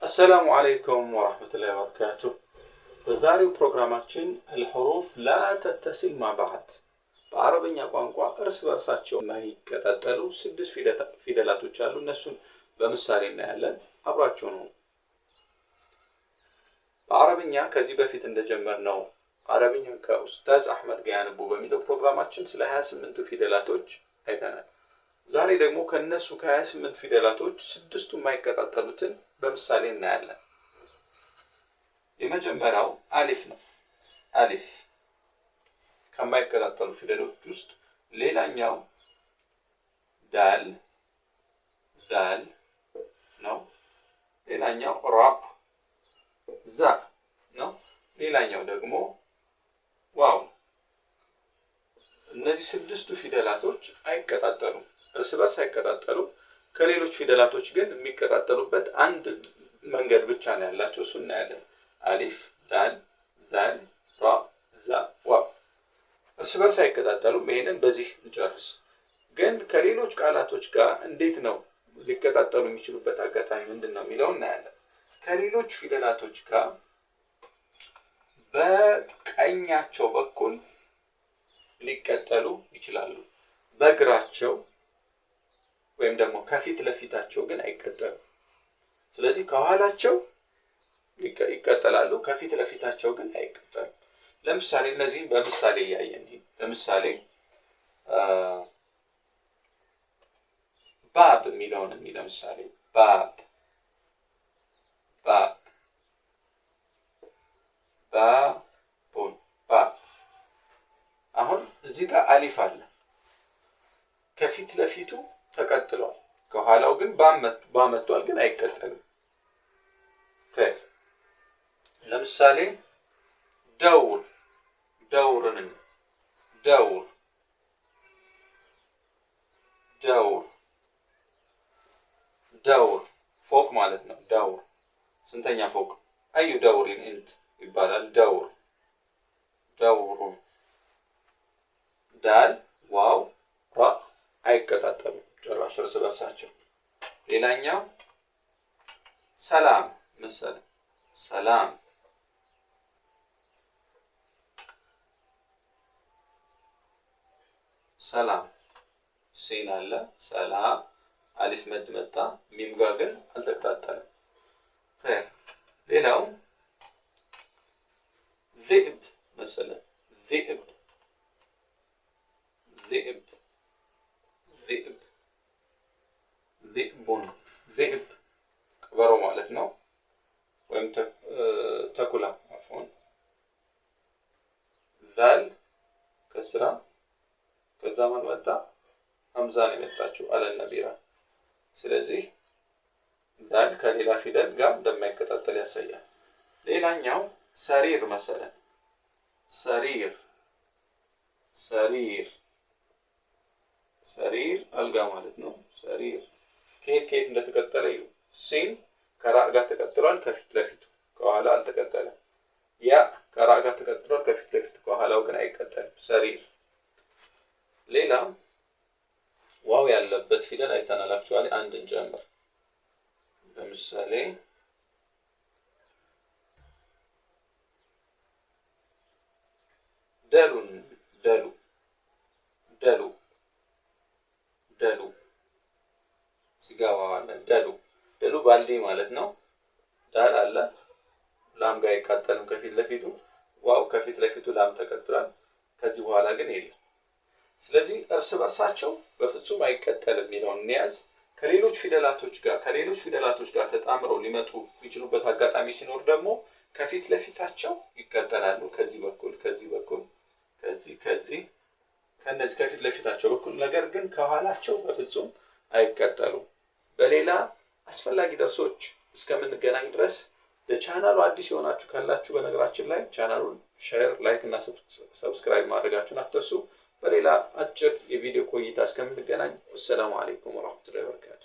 السلام عليكم ورحمة الله وبركاته። በዛሬው ፕሮግራማችን الحروف لا تتصل مع بعض፣ በአረበኛ ቋንቋ እርስ በእርሳቸው የማይቀጣጠሉ ስድስት ፊደላቶች አሉ። እነሱን በምሳሌ እናያለን። አብራችሁ ነው። በአረብኛ ከዚህ በፊት እንደጀመርነው አረብኛ ከኡስታዝ አሕመድ ጋር ያንቡ በሚለው ፕሮግራማችን ስለ 28ቱ ፊደላቶች አይተናል። ዛሬ ደግሞ ከነሱ ከ28 ፊደላቶች ስድስቱ የማይቀጣጠሉትን በምሳሌ እናያለን። የመጀመሪያው አሊፍ ነው። አሊፍ ከማይቀጣጠሉ ፊደሎች ውስጥ ሌላኛው ዳል፣ ዳል ነው። ሌላኛው ራ፣ ዛ ነው። ሌላኛው ደግሞ ዋው። እነዚህ ስድስቱ ፊደላቶች አይቀጣጠሉም፣ እርስ በርስ አይቀጣጠሉም። ከሌሎች ፊደላቶች ግን የሚቀጣጠሉበት አንድ መንገድ ብቻ ነው ያላቸው፣ እሱ እናያለን። አሊፍ፣ ዳል፣ ዛል፣ ራ፣ ዛ፣ ዋው እርስ በርስ አይቀጣጠሉም። ይሄንን በዚህ እንጨርስ። ግን ከሌሎች ቃላቶች ጋር እንዴት ነው ሊቀጣጠሉ የሚችሉበት አጋጣሚ ምንድን ነው የሚለው እናያለን። ከሌሎች ፊደላቶች ጋር በቀኛቸው በኩል ሊቀጠሉ ይችላሉ። በግራቸው ወይም ደግሞ ከፊት ለፊታቸው ግን አይቀጠሉም። ስለዚህ ከኋላቸው ይቀጠላሉ፣ ከፊት ለፊታቸው ግን አይቀጠሉም። ለምሳሌ እነዚህን በምሳሌ እያየን፣ ለምሳሌ باب የሚለውን፣ ለምሳሌ باب፣ باب፣ باب፣ باب። አሁን እዚህ ጋር አሊፍ አለ፣ ከፊት ለፊቱ ተቀጥሏል። ከኋላው ግን ባመቷል፣ ግን አይቀጠልም። ለምሳሌ دور፣ دور ን፣ دور፣ دور፣ دور ፎቅ ማለት ነው። دور ስንተኛ ፎቅ? أي دور أنت ይባላል። دور፣ دور። ዳል፣ ዋው፣ ራ አይቀጣጠሉም ጭራሽ እርስ በርሳቸው። ሌላኛው ሰላም መሰለ፣ ሰላም፣ ሰላም። ሲን አለ፣ ሰላም፣ አሊፍ መድ መጣ፣ ሚም ጋር ግን አልተቀጣጠለም። ሌላው ذئብ መሰለ፣ ذئብ፣ ذئብ፣ ذئብ፣ ذئብ፣ ذئብ ቀበሮ ማለት ነው፣ ወይም ተኩላ عفوا። ዛል ከስራ፣ ከዛ ማን መጣ? ሀምዛ ነው የመጣችው አለ ነቢራ። ስለዚህ ዳል ከሌላ ፊደል ጋር እንደማይቀጣጠል ያሳያል። ሌላኛው سرير መሰለ፣ سرير፣ سرير፣ سرير አልጋ ማለት ነው። سرير ከየት ከየት እንደተቀጠለ እዩ። ሲን ከራ ጋር ተቀጥሏል ከፊት ለፊቱ፣ ከኋላ አልተቀጠለም። ያ ከራ ጋር ተቀጥሏል ከፊት ለፊቱ፣ ከኋላው ግን አይቀጠልም። سرير። ሌላ ዋው ያለበት ፊደል አይተናል። Actually አንድ እንጨምር። ለምሳሌ ደሉን፣ دلو፣ دلو፣ دلو። እዚህ ጋ ዋው አለ። دلو፣ دلو ባልዲ ማለት ነው። ዳል አለ፣ ላም ጋር አይቃጠልም ከፊት ለፊቱ። ዋው ከፊት ለፊቱ ላም ተቀጥሏል። ከዚህ በኋላ ግን የለም። ስለዚህ እርስ በርሳቸው በፍጹም አይቀጠልም የሚለውን እንያዝ። ከሌሎች ፊደላቶች ጋር ተጣምረው ሊመጡ የሚችሉበት አጋጣሚ ሲኖር ደግሞ ከፊት ለፊታቸው ይቀጠላሉ። ከዚህ በኩል፣ ከዚህ በኩል፣ ከዚህ፣ ከዚህ፣ ከነዚህ ከፊት ለፊታቸው በኩል፣ ነገር ግን ከኋላቸው በፍጹም አይቀጠሉም። በሌላ አስፈላጊ ደርሶች እስከምንገናኝ ድረስ ለቻናሉ አዲስ የሆናችሁ ካላችሁ በነገራችን ላይ ቻናሉን share፣ like እና subscribe ማድረጋችሁን አትርሱ። በሌላ አጭር የቪዲዮ ቆይታ እስከምንገናኝ والسلام عليكم ورحمة الله وبركاته።